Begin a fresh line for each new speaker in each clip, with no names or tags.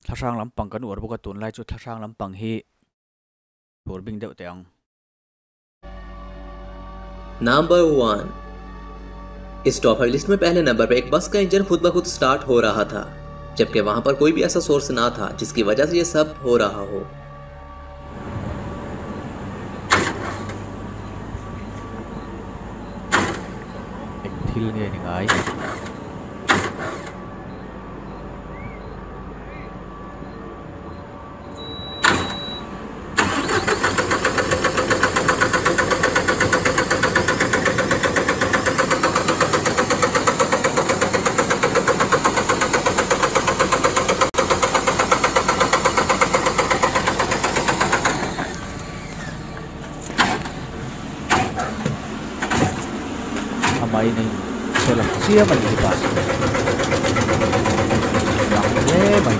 Thlahrang lampang kan uar bawk a, tunlai chu thlahrang lampang hi phur bing deuh teh ang.
Number 1। इस top 5 list में पहले number पर एक बस का इंजन खुद ब खुद स्टार्ट हो रहा था, जबकि वहां पर कोई भी ऐसा सोर्स ना था जिसकी वजह से ये सब हो रहा हो।
Eng thil nge ni ngai? Amah in a inchhe lo chiam a ni hi bus chu lang hle mai.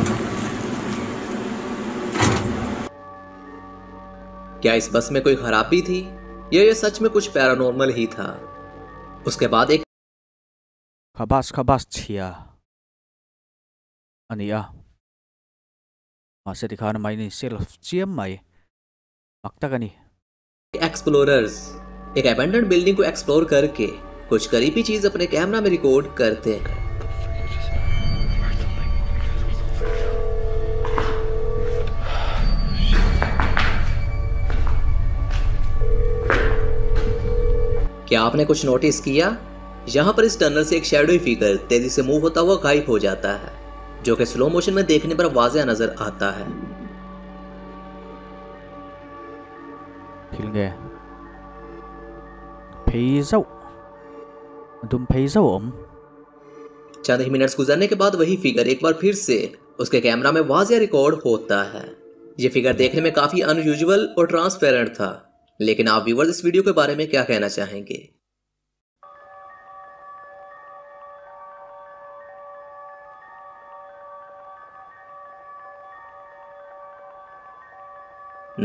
क्या इस बस में कोई खराबी थी या ये सच में कुछ पैरानॉर्मल ही था? उसके बाद एक
Kha bus kha bus chhia a ni a, mahse tikhan amah in a inself chiam mai mak tak a ni.
Explorers एक अबेंडन्ड बिल्डिंग को एक्सप्लोर करके कुछ करीबी चीज अपने कैमरा में रिकॉर्ड करते हैं। क्या आपने कुछ नोटिस किया? यहाँ पर इस टनल से एक शैडो फिगर तेजी से मूव होता हुआ गायब हो जाता है, जो कि स्लो मोशन में देखने पर वाज़ेह नजर आता है।
Thil nge phei zauh dum phei zauh a awm.
चंद ही मिनट्स गुजरने के बाद वही फिगर एक बार फिर से उसके कैमरा में वाज़ेह रिकॉर्ड होता है। ये फिगर देखने में काफी अनयूजुअल और ट्रांसपेरेंट था, लेकिन आप व्यूअर्स इस वीडियो के बारे में क्या कहना चाहेंगे?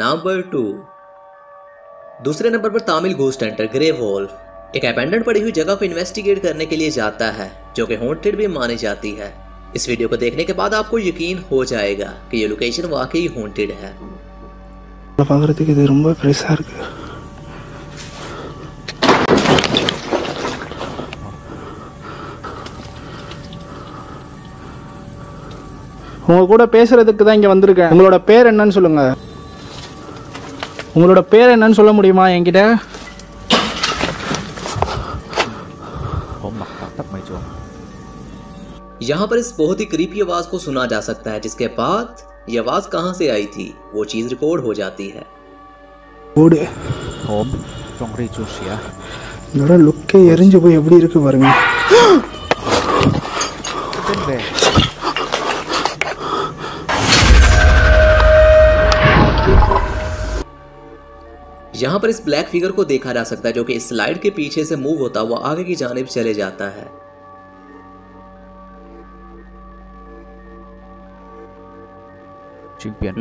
नंबर 2। दूसरे नंबर पर Tamil ghost hunter grey wolf एक अबेंडन्ड पड़ी हुई जगह को इन्वेस्टिगेट करने के लिए जाता है, जो कि हॉन्टेड भी मानी जाती है। इस वीडियो को देखने के बाद आपको यकीन हो जाएगा कि ये लोकेशन वाकई हॉन्टेड है।
பார்க்கறதுக்கு இது ரொம்ப பெருசா இருக்கு. உங்க கூட பேசுறதுக்கு தான் இங்க வந்திருக்கேன். உங்களோட பேர் என்னன்னு சொல்லுங்க. உங்களோட பேர் என்னன்னு சொல்ல முடியுமா என்கிட்ட?
यहाँ पर इस बहुत ही क्रीपी आवाज को सुना जा सकता है, जिसके बाद ये आवाज कहाँ से आई थी वो चीज रिकॉर्ड हो जाती है।
ஓடு.
Home, tawng ri chu hria.
இதோட லுக்கே எரிஞ்சு போய் எப்படி இருக்கு பாருங்க.
यहाँ पर इस ब्लैक फिगर को देखा जा सकता है, जो कि इस स्लाइड के पीछे से मूव होता हुआ आगे की जानिब चले जाता है।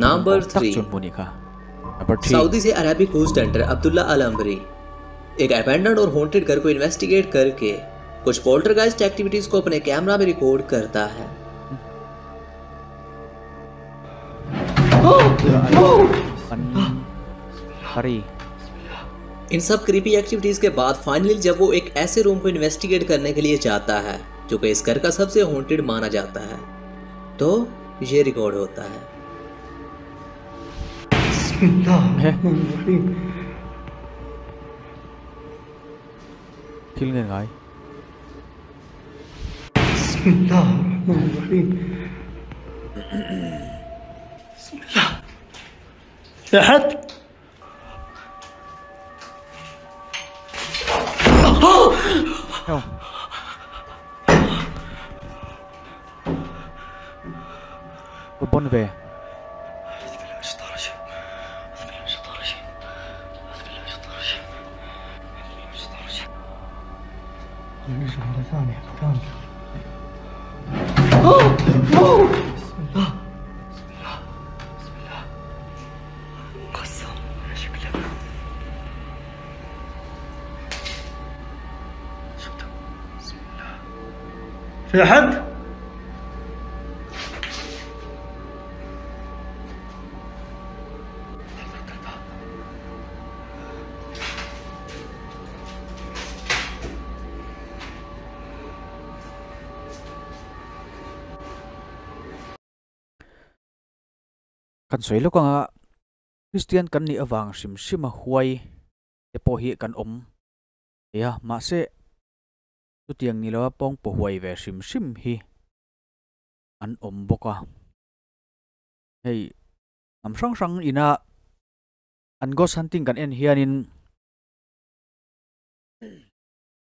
नंबर 3। सऊदी से Arabic ghost hunter Abdullah Al Amri एक अबेंडन्ड और हॉन्टेड घर को इन्वेस्टिगेट करके कुछ पोल्टरगाइस्ट एक्टिविटीज को अपने कैमरा में रिकॉर्ड करता है। इन सब क्रीपी एक्टिविटीज के बाद फाइनली जब वो एक ऐसे रूम को इन्वेस्टिगेट करने के लिए जाता है जो कि इस घर का सबसे हॉन्टेड माना जाता है, तो ये रिकॉर्ड होता है।
Thil nge ngai?
Bismillah. Ahad.
Bon ve.
نرجع مرة ثانية ثانية. بسم الله بسم الله بسم الله. مقسم شكله. شفته. بسم الله. في أحد؟
Kan sawi lawk anga Kristian kan nih avang hrim hrim a huai te pawh hi kan awm thei a, mahse chutiang ni lova pawngpaw huai ve hrim hrim hi an awm bawk a. Hei hnam hrang hrang ina an ghost hunting kan en hianin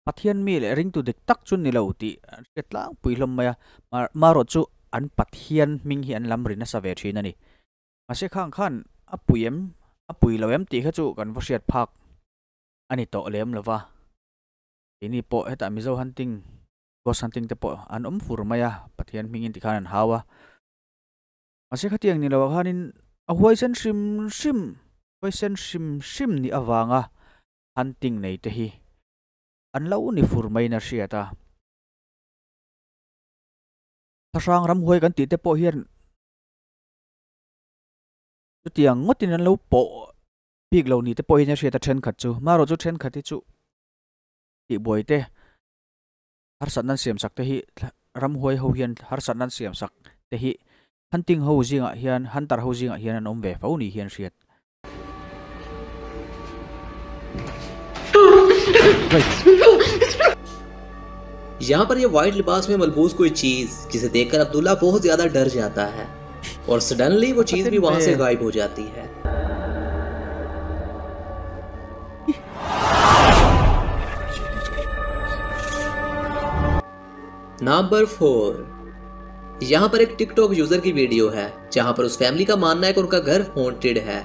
Pathian mi leh ringtu dik tak chu ni lo tih an hriat tlangpui hlawm mai a, marawh chu an Pathian hming hi an lam ri nasa ve thin a ni. Mahse khang khan a pui em, a pui lo em tih kha chu kan va hriat phak a ni tawh lem lo va. Keini pawh hetah Mizo hunting, ghost hunting te pawh an awm fur mai a, Pathian hmingin tikhan an hau a. Mahse khatiang ni loah khanin a huaisen hrim hrim, huaisen hrim hrim nih avanga hunting nei te hi an lo ni fur maiin a hriat a. Thlahrang ramhuai kan tih te pawh hian chutiang ngawtin an lo pawh bik lo ni te pawh hian a hriat a thenkhat chu. Marawh chu thenkhat hi chu tihbuai te harsatna an siam sak te hi ramhuai ho hian harsatna an siam sak te hi hunting ho zingah hian hunter ho zingah hian an awm ve fo ni hian hriat.
यहाँ पर ये white लिबास में मलबूस कोई चीज जिसे देखकर अब्दुल्ला बहुत ज्यादा डर जाता है और सडनली वो चीज भी वहां से गायब हो जाती है। नंबर 4, यहाँ पर एक टिकटॉक यूजर की वीडियो है जहाँ पर उस फैमिली का मानना है कि उनका घर हॉन्टेड है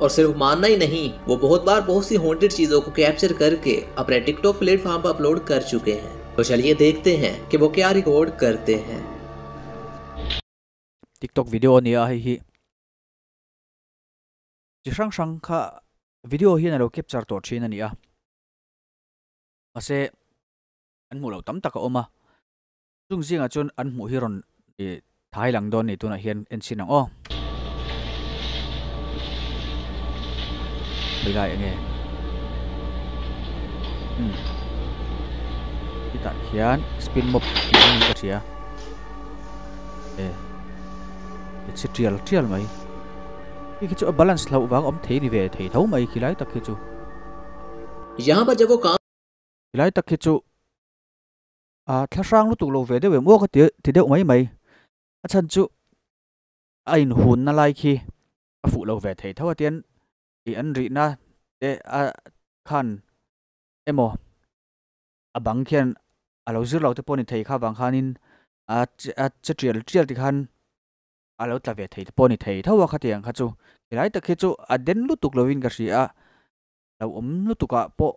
और सिर्फ मानना ही नहीं, वो बहुत बार बहुत सी हॉन्टेड चीजों को कैप्चर करके अपने टिकटॉक प्लेटफॉर्म पर अपलोड कर चुके हैं। तो चलिए देखते हैं कि वो क्या रिकॉर्ड करते हैं।
टिकटॉक वीडियो नहीं आ ही chi hrang hrang kha video hian a lo capture tawh thin a ni a, mahse an hmuh loh tam tak a awm a, chung zingah chuan an hmuh hi rawn ih thai lang dawn a ni tunah hian en chhin ang aw. Hei lai enge umm hetah khian spin mop tih a ni ka hria e chi tial tial mai. Hei khi chu a balance hlauh vang awm thei ni ve thei tho mai khi lai tak khi chu.
यहाँ पर जब वो काम
Khi lai tak khi chu a thlahrang lutuk lo ve deuh em aw ka ti ti deuh mai mai. A chhan chu a inhunna lai khi a fuh lo ve thei tho a tian ih an rihna te a khan emaw a bang khian a lo zir lo te pawh ni thei kha vang khanin a a che tial tial ti khan a lo tla ve thei te pawh ni thei tho a khatiang kha chu helai tak hi chu a den lutuk lovin ka hria a lo awm lutuk ah pawh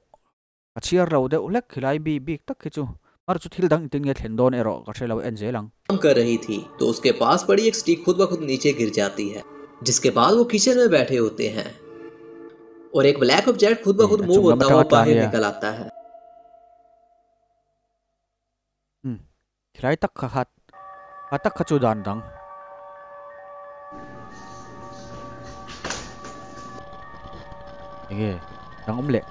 ka chhiar lo deuh hlek helai bi bik tak hi chu mar chu thil dang engtin nge thlen dawn erawh ka hre lo en zel ang.
कर रही थी तो उसके पास पड़ी एक स्टिक खुद ब खुद नीचे गिर जाती है, जिसके बाद वो किचन में बैठे होते हैं और एक ब्लैक ऑब्जेक्ट खुद ब खुद
A
move
chung lam
होता
atanga
हुआ
tla
बाहर
ania.
निकल आता है।
Khilai tak kha khat a tak kha chu dan dang. Enge dang awm leh.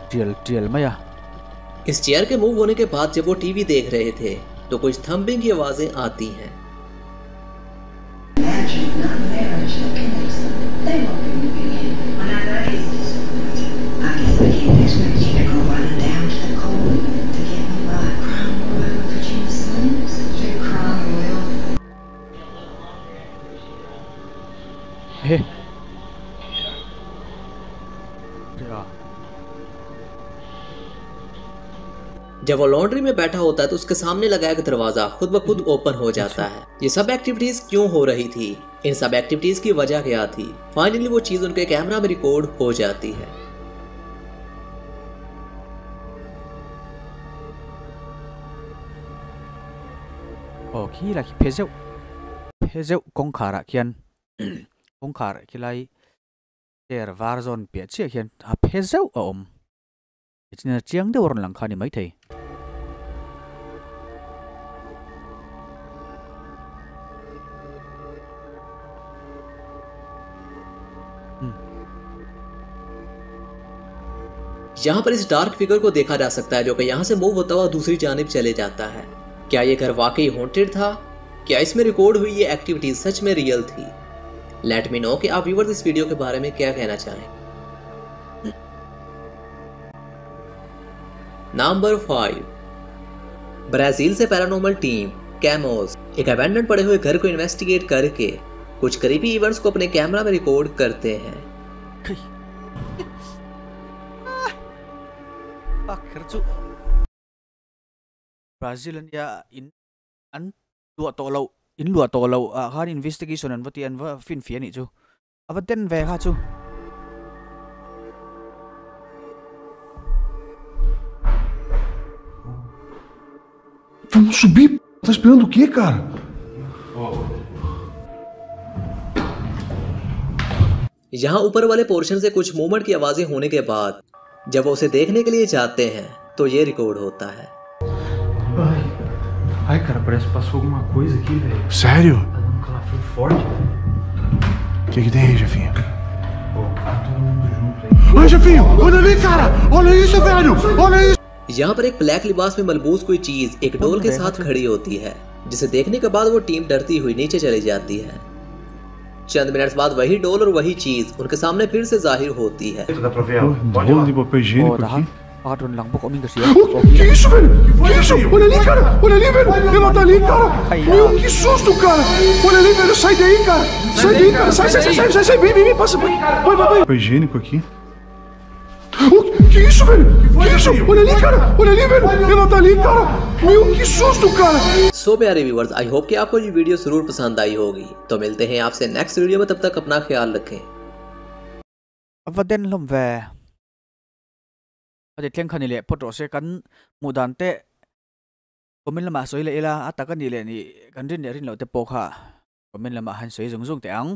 Tial tial mai a.
इस चेयर के मूव होने के बाद जब वो टीवी देख रहे थे तो कुछ थंपिंग की आवाजें आती हैं।
Magic, not marriage, that connects them. They won't be moving in. When I I guess I can't expect you to go running down to the cold to get me my Crown Royal Virginia Slims. Say Crown Royal.
He. Yeah.
जब वो laundry में बैठा होता है तो उसके सामने लगाया गया दरवाजा खुद ब खुद ओपन हो जाता है। ये सब एक्टिविटीज क्यों हो रही थी, इन सब एक्टिविटीज की वजह क्या थी, फाइनली वो चीज उनके कैमरा में रिकॉर्ड हो जाती है।
ओ khi là phê rượu công khả ra khian công khả ra khi lại der var zone pia chia khian a phê rượu a om china chiang deuh rawn lang kha ni mai thei.
यहाँ पर इस dark figure को देखा जा सकता है जो कि यहाँ से मूव होता हुआ दूसरी जानिब चले जाता है। क्या ये घर वाकई हॉन्टेड था? क्या इसमें रिकॉर्ड हुई ये एक्टिविटीज सच में रियल थी? Let me know कि आप व्यूअर्स इस वीडियो के बारे में क्या कहना चाहें। नंबर 5, ब्राजील से पैरानॉर्मल टीम कैमोस एक अबैंडन पड़े हुए घर को इन्वेस्टिगेट करके कुछ करीबी इवेंट्स को अपने कैमरा में रिकॉर्ड करते हैं।
Brazil in an lua to lo in lua to lo a khan investigation an vati an va fin fi ani chu ava ten ve kha chu.
Vamos subir, tá esperando o quê, cara?
यहाँ ऊपर वाले portion से कुछ movement की आवाजें होने के बाद जब वो उसे देखने के लिए जाते हैं तो ये रिकॉर्ड होता है।
Ai, ai, cara, parece que passou alguma coisa aqui, velho.
Sério?
Tá dando um calafrio forte.
O que que tem aí, Jefinho?
Pô, tá todo mundo junto aí.
Ai, Jefinho, olha ali, cara! Olha isso, velho! Olha isso!
यहाँ पर एक black लिबास में मलबूस कोई चीज एक डोल के साथ खड़ी होती है, जिसे देखने के बाद वो टीम डरती हुई नीचे चली जाती है। चंद मिनट बाद वही डोल और वही चीज उनके सामने फिर से जाहिर होती है।
Que isso, velho? Que isso? Olha ali, cara! Olha ali, velho! Ela tá ali, cara! Meu, que susto, cara! Olha ali, velho! Sai daí, cara! Sai daí, cara! Sai, sai, sai, sai, sai, sai! Vem, vem, vem! Passa, vai, vai, vai! Papel higiênico aqui. Que isso, velho? Que isso? Olha ali, cara! Olha ali, velho! Ela tá ali, cara! Meu, que susto, cara!
सो प्यारे viewers, I hope कि आपको ये video जरूर पसंद आई होगी। तो मिलते हैं आपसे नेक्स्ट वीडियो में, तब तक अपना ख्याल रखें।
अब den lom ve ati thleng khani le photo se kan mudan te comment lama soi le ila ataka ni le ni kan rin le rin lo te pokha comment lama han soi zung zung te ang.